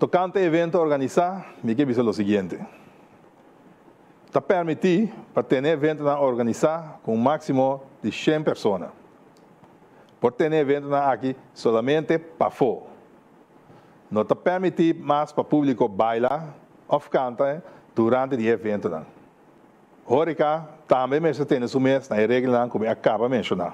Tokante evento organisá, mi ke bisa lo siguiente. Ta permití pa tene eventonan organisá ku un máksimo di 100 persona. Por tene eventonan aki solamente pafó. No ta permití mas pa públiko baila òf kanta durante di e eventonan. Hóreka tambe mester tene su mes na e reglanan ku mi a kaba menshoná.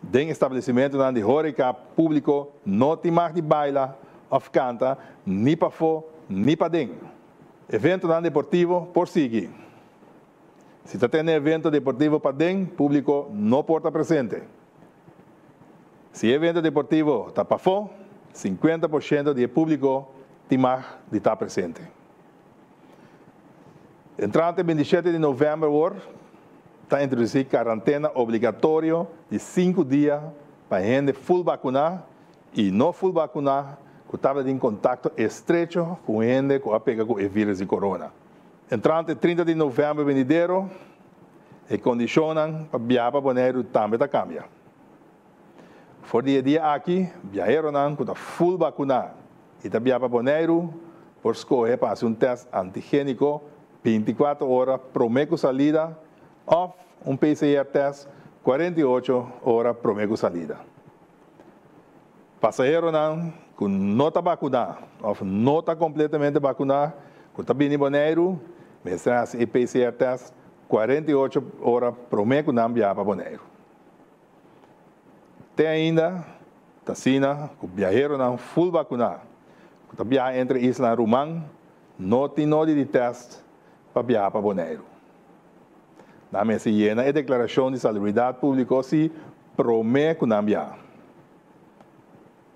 Den establesimentunan di hóreka públiko no tin mag di baila òf kanta ni pafó ni paden. Eventonan deportivo por sigui. Si ta tene evento deportivo paden, públiko no por ta presente. Si e evento deportivo ta pafó, 50% di e públiko tin mag di ta presente. Entrante 27 di novèmber awor ta introdusí karantena obligatorio di 5 dia pa hende full bakuná i no full bakuná ku tabatin kontakto estrecho ku hende ku a pega ku e vírùs di corona. Entrante 30 di novèmber benidero e kondishonnan pa biaha pa Boneiru tambe ta kambia. For di e dia aki biaheronan ku ta full bakuná i ta biaha pa Boneiru por skohe pa hasi un tèst antigéniko 24 ora promé ku salida òf un PCR tèst 48 ora promé ku salida. Pasaheronan ku no ta bakuná òf no ta kompletamente bakuná ku ta bini Boneiru mester hasi e PCR tèst 48 ora promé ku nan biaha pa Boneiru. Te ainda ta asina ku biaheronan full bakuná ku ta biaha entre islanan ruman no tin nodi di tèst pa biaha pa Boneiru. Nan mester yena e deklarashon di salubridat públiko si promé ku nan biaha.